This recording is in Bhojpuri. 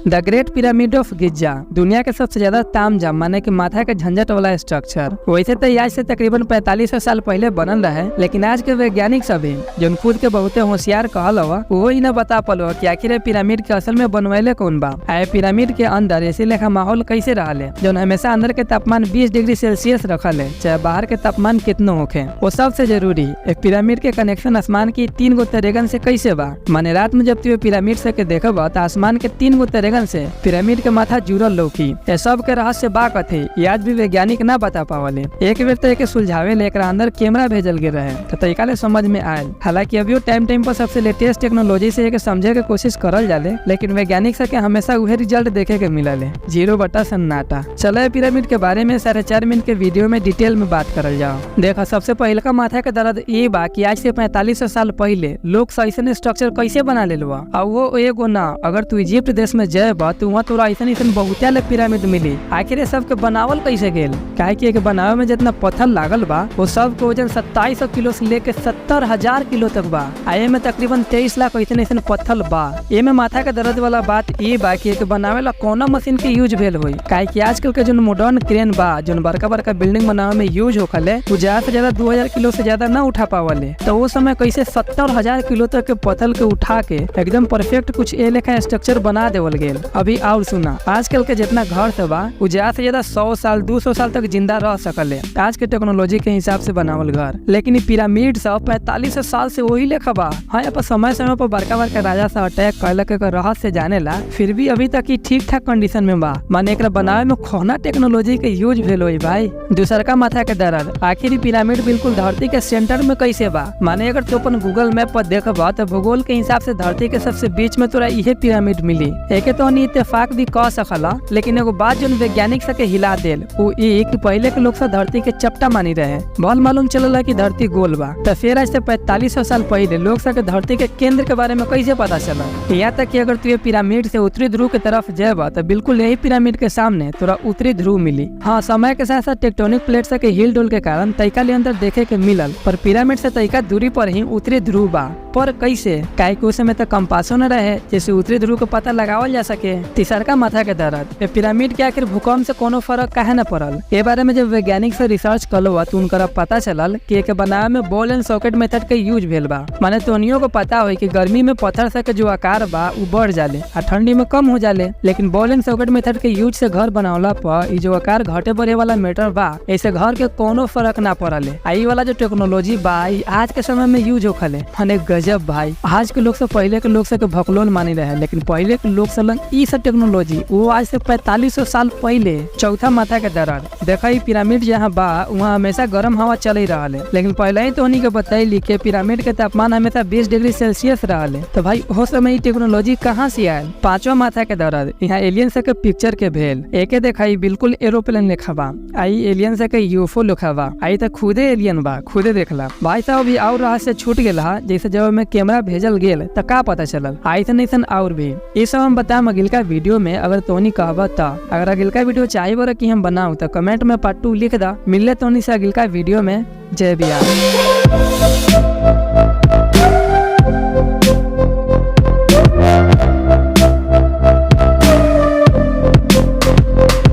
The great pyramid of Giza दुनिया के सबसे ज्यादा तामझाम माने कि माथा के झंझट वाला स्ट्रक्चर। वैसे तो आज से तकरीबन 4500 साल पहले बनल रहे, लेकिन आज के वैज्ञानिक सभी जो खुद के बहुते होशियार कहल हवा, वो ही न बता पलो कि आखिर पिरामिड के असल में बनवैले कौन बा। आ पिरामिड के अंदर ऐसे लेखा माहौल कैसे रहले जो हमेशा अंदर के तापमान 20 डिग्री सेल्सियस रखल है, चाहे बाहर के तापमान कितनो होखे। वो सबसे जरूरी एक पिरामिड के कनेक्शन आसमान की 3 गो तरेगन से कैसे बा, माने रात में जब तू पिरामिड से के देखब तो आसमान के 3 गो तरेगन से पिरामिड के माथा जुड़ल लौकी। ये सब के रहस्य बा कथी आज भी वैज्ञानिक ना बता पावले। एक बेर तो एक सुलझावे ले एकरा अंदर कैमरा भेजल गेल रहे तो तरीका ले समझ में आयल। हालांकि अभी टाइम टाइम पर सबसे लेटेस्ट टेक्नोलॉजी से एक समझे के कोशिश करल जाले, लेकिन वैज्ञानिक सब के हमेशा उहे रिजल्ट देखे के मिलल है, जीरो बटा सन्नाटा। चलो पिरामिड के बारे में 4.5 मिनट के वीडियो में डिटेल में बात करल जाओ। देखा, सबसे पहले का माथा के दर्द ये बा कि आज से 4500 साल पहले लोग ऐसा स्ट्रक्चर कैसे बना ले और वो एगो ना। अगर तू इजिप्ट देश में जाए तो वहाँ तोरा ऐसा ऐसा बहुते ले पिरामिड मिली। आखिर सब के बनावल कैसे गेल? काहे कि एक बनावे में जितना पत्थर लागल बा वो सब के वजन 2700 किलो से लेके 70,000 किलो तक बा। आ में तकरीबन 23 लाख ऐसा ऐसा पत्थर बा। एमे माथा के दर्द वाला बात ये बा कि एक बनावे ला कोनो मशीन के यूज भेल होई, काहे कि आजकल के जो मॉडर्न क्रेन बा जो बड़का बड़का बिल्डिंग बनावे में यूज होखले वो ज्यादा से ज्यादा 2000 किलो से ज्यादा न उठा पावले। तो वो समय कैसे 70,000 किलो तक के पत्थर के उठा के एकदम परफेक्ट कुछ ए लेखा स्ट्रक्चर बना देवल गेल। अभी और सुना, आजकल के जितना घर सब बा वो ज्यादा से ज्यादा 100 साल 200 साल तक जिंदा रह सकले आज के टेक्नोलॉजी के हिसाब से बनावल घर, लेकिन पिरामिड सब 4500 साल से वही लेखा बा। हाँ, यहाँ पर समय समय पर बड़का बड़का राजा सब अटैक कैलक के रहस्य जाने ला, फिर भी अभी तक ठीक ठाक कंडीशन में बा। माने एकरा बनावे में खोना टेक्नोलॉजी के यूज भेल होई भाई। दूसर का माथा के दर्द, आखिर पिरामिड बिल्कुल धरती के सेंटर में कैसे बा? माने अगर तू अपन गूगल मैप पर देखब तो भूगोल के हिसाब से धरती के सबसे बीच में तोरा इहे पिरामिड मिली। एके तो इत्तेफाक भी कह सकला, लेकिन एगो बात जो वैज्ञानिक सब के हिला देल वो ई कि पहले के लोग सब धरती के चपटा मानी रहे, भल मालूम चलल कि धरती गोल बा। तो फिर आज से 4500 साल पहले लोग सब के धरती के केंद्र के बारे में कैसे पता चला? यहाँ तक कि अगर तू पिरामिड से उत्तरी ध्रुव के तरफ जाए तो बिल्कुल यही पिरामिड के सामने तोरा उत्तरी ध्रुव मिली। हाँ, समय के साथ साथ टेक्टोनिक प्लेट के हिल डुल के कारण तैका ले अंदर देखे के मिलल, पर पिरामिड से तैका दूरी पर ही उत्तरी ध्रुव बा। पर कैसे? काहे कि उस समय तक कंपासो न रहे जैसे उत्तरी ध्रुव के पता लगावल जा सके। तीसरका माथा के दर्द, पिरामिड के आखिर भूकंप से कोनो फर्क काहे न पड़ल? ए बारे में जब वैज्ञानिक से रिसर्च कलो तो उनका पता चलल कि एक बनावे में बॉल एंड सॉकेट मेथड के यूज भेल बा। माने तोनियो को पता हो कि गर्मी में पत्थर से के जो आकार बा उ बढ़ जाले आ ठंडी में कम हो जाले, लेकिन बॉल एंड सॉकेट मेथड के यूज से घर बनावला पर ई जो आकार घटे बढ़े वाला मैटर बा ऐसे घर के कोनो फर्क ना पड़ले। आ ई वाला जो टेक्नोलॉजी बा आज के समय में यूज होखले। माने गजब भाई, आज के लोग सब पहले के लोग सब के भकलोल मानी रहे, लेकिन पहले के लोग सब ई सब टेक्नोलॉजी वो आज से 4500 साल पहले। चौथा माथा के दर्द, देखा पिरामिड जहाँ बा वहाँ हमेशा गर्म हवा चल रहा है, लेकिन पहले ही तो उन्हीं के बतैली कि पिरामिड के तापमान हमेशा 20 डिग्री सेल्सियस रहा है। तो भाई हो समय टेक्नोलॉजी कहाँ से आयल? पांचवा माथा के दर्द, यहाँ एलियन सब के पिक्चर के भेल। एके देखा बिल्कुल एरोप्लेन लिखा बा, आई एलियन सब के यूएफओ लिखा बा, आई तो खुदे एलियन बा, खुदे देखला भाई साहब। अभी और रहस्य छूट गेल हा, जैसे जब में कैमरा भेजल गेल तो का पता चलल ऐसन ऐसन और भी। ये सब हम बताम अगिलका वीडियो में। अगर तोनी कहब त अगर अगिलका वीडियो चाहिए बोरा कि हम बनाऊ तो कमेंट में पार्ट 2 लिख दा। मिलले तोनी से अगिलका वीडियो में। जय बिहार।